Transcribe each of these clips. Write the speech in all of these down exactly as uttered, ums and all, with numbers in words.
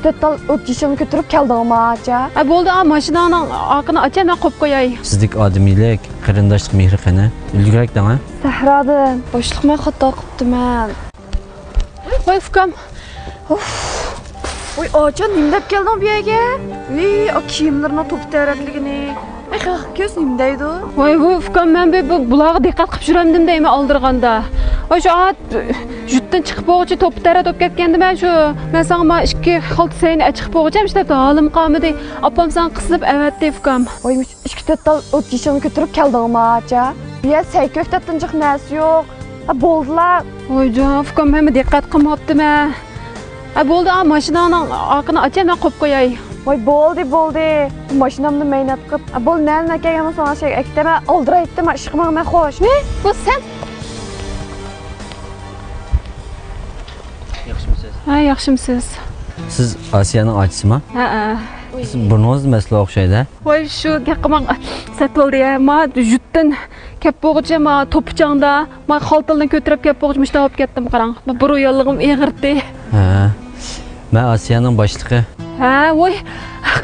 تۆت تال ئوت يېشىلنى كۆتۈرۈپ كەلدىڭما، ئاچا؟ ھە، بولدى، ئا، ماشىناڭنىڭ ئاقىنى ئاچا، مەن قويۇپ قوياي. سىزدىكى ئادىمىيلىك، قېرىنداشلىق مېھرى قېنى؟ ئۈلگىرەك دەڭە. سەھرادىن. باشلىق، مەن خاتا قىپتىمەن. ۋاي، ئۇكام. ئۇف. ۋاي، ئاچا، نېمە دەپ كەلدىڭ بۇ يەرگە؟ ۋىي، ئا، كىيىملىرىنىڭ توپا تەرەتلىكىنى. ئەي، خەق كۆز نېمە دەيدۇ؟ ۋاي، ۋۇ، ئۇكام، مەن بۇ، بۇ، بۇلارغا دىققەت قىلىپ يۈرەمدىم دەيمەن ئالدىرىغاندا. ۋاي، شۇ ئات، يۇرتتىن چىقىپ بولغۇچە توپا تەرەت بولۇپ كەتكەندىمەن شۇ. مەن ساڭا ما ئىككى خالتا سەينى ئەچىقىپ بولغۇچە ئىشلەپ ھالىم قالمىدى. ئاپام ساڭا قىسىلىپ ئەۋەتتى، ئۇكام. ۋاي، ئىككى تۆت تال ئوت يېشىلنى كۆتۈرۈپ كەلدىڭما، ئاچا؟ بۇ يەر سەي كۆكتاتتىن جىق نەرسە يوق. ھە، بولدىلا. ۋايجان، ئۇكام، ھەممە دىققەت قىلماپتىمەن. ھە، بولدى، ئا، ماشىناڭنىڭ ئاقىنى ئاچا، مەن قويۇپ قوياي. ۋاي، بولدى، بولدى. ماشىنامنى مەينەت قىپ. ھە، بولدى، نەنە ئەكەلگەن بولساڭ، ئاشۇ يەرگە ئەكىتەمەن. ئالدىرايتتىم، ئىشقىماڭ، مەن خوش. نى؟ بۇ سەن؟ ياخشىمۇسىز؟ ھە، ياخشىمۇسىز؟ سىز ئاسىيانىڭ ئاچىسىما؟ ھە، ھە. سىز بۇرنىڭىز مەسىلە ئوخشايدۇ. ۋاي، شۇ گەپ قىلماڭ، سەت بولدى يا. ما يۇرتتىن كەپ بولغۇچە ما توپا چاڭدا، ما خالتىلىنى كۆتۈرۈپ كەپ بولغۇچە مۇشۇنداق بولۇپ كەتتىم، قاراڭ. بۇرۇن ياللۇغۇم ئېغىرتى. ھە. مەن ئاسىيانىڭ باشلىقى. ھە، ۋاي،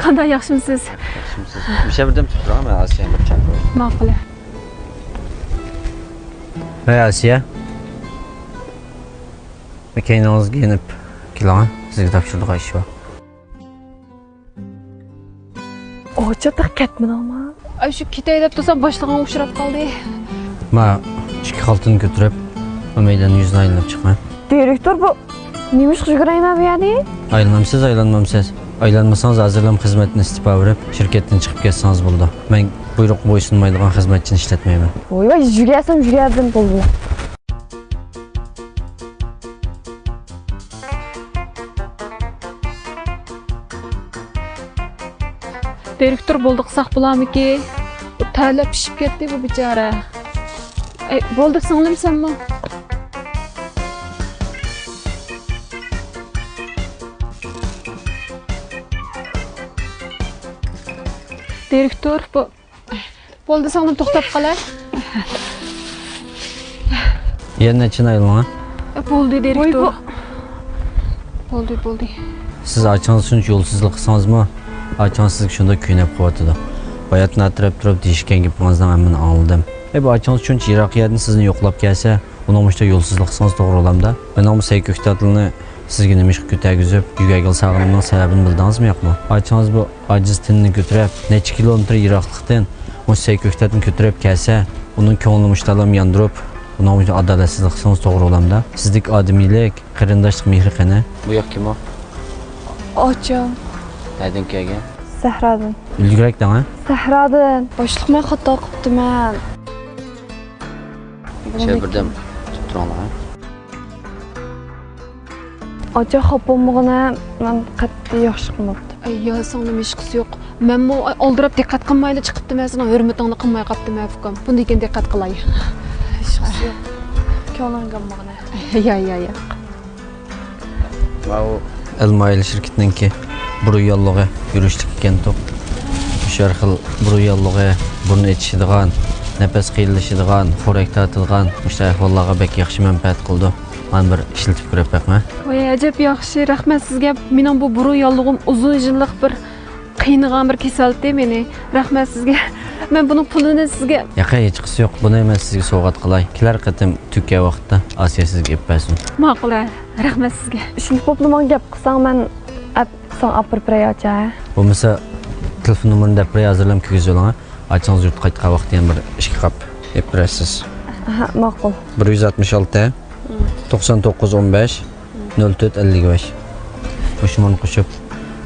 قانداق ياخشىمۇسىز؟ ياخشىمۇسىز؟ مۇشۇ بىردەم تۇرۇپ تۇرۇڭ، مەن ئاسىيانى بىر چاقىرىپ. ماقۇل. ھەي، ئاسىيە. كەينىڭىزگە يېنىپ كېلىڭ، سىزگە تاپشۇرىدىغان ئىش بار. ئاچا، تېخى كەتمىدىڭما؟ ئاي، شۇ كېتەي دەپ تۇرسام، باشلىقىڭ ئۇچراپ قالدى. ما ئىككى خالتىنى كۆتۈرۈپ، مەيداننىڭ يۈزىنى ئايلىنىپ چىقىمەن. دىرېكتور، بۇ نېمە ئىشقا يۈگۈرەيمەن بۇ يەردە؟ ئايلىنامسىز، ئايلانمامسىز؟ ئايلانمىسىڭىز، ھازىرلا خىزمەتتىن ئىستېپا بېرىپ، شىركەتتىن چىقىپ كەتسىڭىز بولىدۇ. مەن بۇيرۇققا بويسۇنمايدىغان خىزمەتچىنى ئىشلەتمەيمەن. ۋاي، ۋاي، يۈگۈرسەم يۈگۈردىم، بولدى. دىرېكتور، بولدى قىلساق بولارمىكى؟ تەرلەپ پىشىپ كەتتى بۇ بىچارە. ئەي، بولدى سىڭلىم سەنمۇ. دىرېكتور، بۇ بولدى، سىڭلىم، توختاپ قالاي. يەنە نەچچىنى ئايلىنىڭ؟ بولدى، دىرېكتور. بولدى، بولدى. سىز ئاچىڭىز شۇنچە يولسىزلىق قىلسىڭىزمۇ، ئاچىڭىز سىزگە شۇنداق كۆيۈنۈپ قېلىۋاتىدۇ. باياتىن ئەتىرەپ تۇرۇپ دېيىشكەن گېپىڭىزنىڭ ھەممىنى ئاڭلىدىم. ئەي، بۇ ئاچىڭىز شۇنچە يىراق يەردىن سىزنى يوقلاپ كەلسە، ئۇنىڭ مۇشۇنداق يولسىزلىق قىلسىڭىز توغرا بولامدا؟ مېنىڭ بۇ سەي كۆكتاتلىنى سىزگە نېمىشقا كۆتەرگۈزۈپ، يۈگەرگىلى سالغىنىمنىڭ سەۋەبىنى بىلدىڭىزمۇ ياقمۇ؟ ئاچىڭىز بۇ ئاجىز تېنىنى كۆتۈرۈپ، نەچچە كىلومېتىر يىراقلىقتىن مۇشۇ سەي كۆكتاتنى كۆتۈرۈپ كەلسە، ئۇنىڭ كۆڭلىنى مۇشۇنداقلام ياندۇرۇپ، ئۇنىڭغا مۇشۇ ئادالەتسىزلىك قىلسىڭىز توغرا بولامدا؟ سىزدىكى ئادىمىيلىك، قېرىنداشلىق مېھرى قېنى؟ بۇ ياق كىم ئۇ؟ ئاچام. نەدىن كەلگەن؟ سەھرادىن. ئۈلگىرەك دەڭە. سەھرادىن. باشلىق، مەن خاتا قىپتىمەن. شەي بىردەم تۇتۇپ تۇرۇڭلار. ئاچا، خاپا بولمىغىنە، مەن قەتئىي ياخشى قىلماپتىم. ئەي، يا سىڭلىم، ھېچقىسى يوق. مەنمۇ ئالدىراپ دىققەت قىلمايلا چىقىپتىمەن، سېنىڭ ھۆرمىتىڭنى قىلماي قاپتىمەن، ئۇكام. بۇندىن كېيىن دىققەت قىلاي. ھېچقىسى يوق. كۆڭلۈڭگە ئالمىغىنە. يا، يا، يا. ماۋۇ ئەلمايىل شىركىتىنىڭكى بۇرۇن ياللۇغى يۈرۈشلۈك ئىكەنتۇ. مۇشۇ ھەر خىل بۇرۇن ياللۇغى، بۇرۇن ئېچىشىدىغان، نەپەس قىيىنلىشىدىغان، خورەك تارتىدىغان مۇشۇنداق ئەھۋاللارغا بەك ياخشى مەنپەئەت قىلىدۇ. مانا بىر ئىشلىتىپ كۆرۈپ بېقىڭە. ۋاي، ئەجەب ياخشى، رەھمەت سىزگە. مېنىڭ بۇ بۇرۇن ياللۇغۇم ئۇزۇن يىللىق بىر قىينىغان بىر كېسەلتى مېنى. رەھمەت سىزگە. مەن بۇنىڭ پۇلىنى سىزگە. ياقەي، ھېچقىسى يوق. بۇنى مەن سىزگە سوۋغات قىلاي. كېلەر قېتىم تۈگىگەن ۋاقىتتا ئاسىيە سىزگە ئېلىپ بەرسۇن. ماقۇل، ھە. رەھمەت سىزگە. ئىشلىتىپ بوپلا ماڭا گەپ قىلساڭ، مەن ئەپ ساڭا ئاپىرىپ بېرەي، ئاچا، ھە؟ بولمىسا تېلېفون نومۇرىنى دەپ بېرەي، ھازىرلا كىرگۈزۈۋېلىڭ، ھە. ئاچىڭىز يۇرتقا قايتقان ۋاقىتتا يەنە بىر ئىككى قاپ ئېلىپ بېرەرسىز. ئەھە، ماقۇل. بىر يۈز ئاتمىش ئالتە، توقسان توققۇز، ئون بەش، نۆل تۆت، ئەللىك بەش. مۇشۇ نومۇرنى قوشۇپ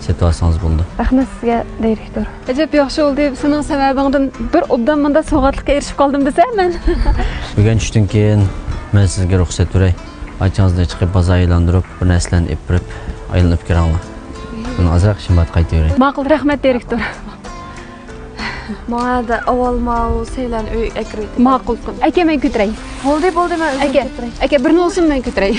سېتىۋالسىڭىز بولىدۇ. رەھمەت سىزگە، دىرېكتور. ئەجەب ياخشى بولدى. سېنىڭ سەۋەبىڭدىن بىر ئوبدان مۇنداق سوۋغاتلىققا ئېرىشىپ قالدىم دېسەم مەن. بۈگۈن چۈشتىن كېيىن مەن سىزگە رۇخسەت بېرەي. ئاچىڭىزنى چىقىپ بازار ئايلاندۇرۇپ، بىر نەرسىلەرنى ئېلىپ بېرىپ، ئايلىنىپ كىرىڭلار. مېنىڭ ئازراق ئىشىم بار، قايتىۋېرەي. ماقۇل، رەھمەت، دىرېكتور. ماڭا ئەدە ئاۋۋال ماۋۇ سەيلەرنى ئۆيگە ئەكىرىۋېتىڭ. ماقۇل، ئۇكام. ئەكە، مەن كۆتۈرەي. بولدى، بولدى، مەن ئۆزۈم ئەكە، كۆتۈرەي. ئەكە، بىرنى بولسۇن، مەن كۆتۈرەي.